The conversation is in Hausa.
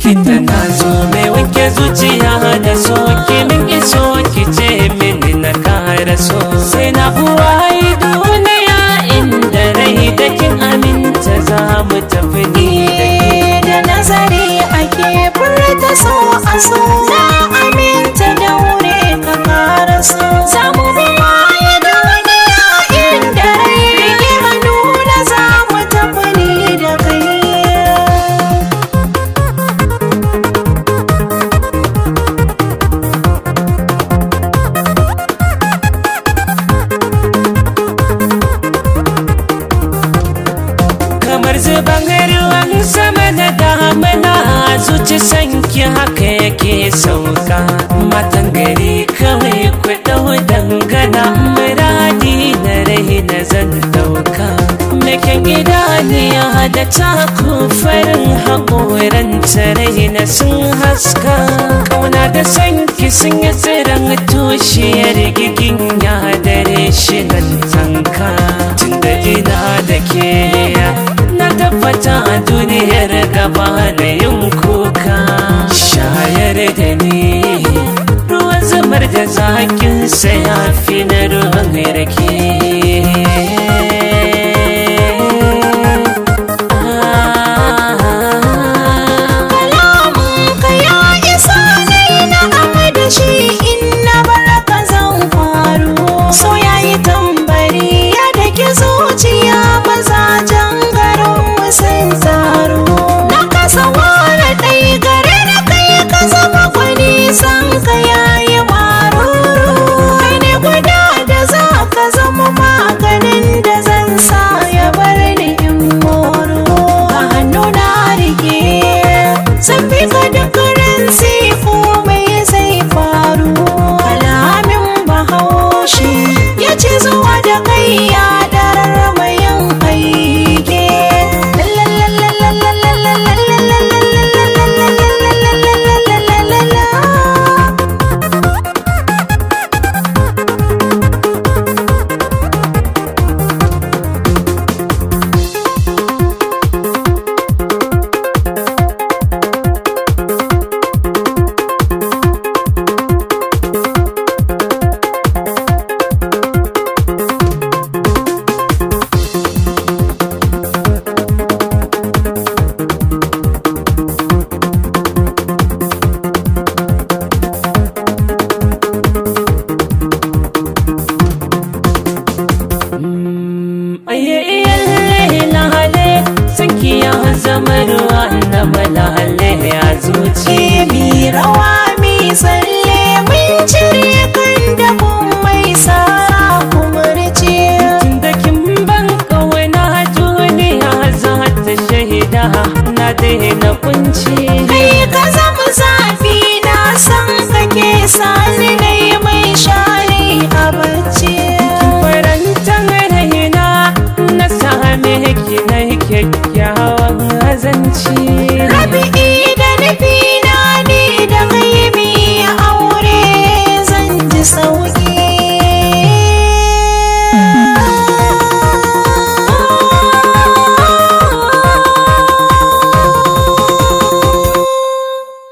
Likita na zo mai wanke zuciya da so, ki min iso ki ce mini na kara so. Sai na buwaye duniya inda rai da kin aminta za mu tafi ni da ke. Da nazari ake furta so a so, na aminta daure ka kara so. Za mu buwaye duniya inda rai, rike hannu na za mu tafi ni da kai. Kamar zuban ruwan sama na damina, zuci sanki haka yake sauka. Matan gari kawai ku ɗau dangana, muradi na rai na zan ɗauka. Meken idaniya da taku farin haƙoran rai na sun haska. Kauna da sanki sun yi tsiran tushiyar gigin ya dare shi nan tanka. Tunda ina da ke na tabbata a duniyar gaba na yin kuka. Shayar da ni ruwan zamar da zakin sa ya fi na ruwan rake. Kalamanka ya isa nai na'am da shi, in na baraka zan faru. So ya yi tambari ya daki zuciya, mazajen garin sun taru. Na kasa ware ɗai gare da kai, ka zama gwani san ka yayi maruru. Kai ne guda da za ka zama maganin da zan sa ya bar ni in moro. A hannu na rike zan bi ka duk rinsi komai zai faru. Kalamin Bahaushe ya ce zuwa da kai ya darar mayan aike. Lalalalalalalalalalalalalalalalalalala. Aye iyalle na hale, sanki ya zama ruwa na malale a zuci. Mi rawa mi tsalle, mun cire kan dafin mai sara kumurci. Tunda kin ban kauna duniya za ta shaida na daina kunci. Kai ka zama zafi na san kake sani na yi mai shari a bacci. Farantan raina na same ki na kyakkyawan azanci. Rabi.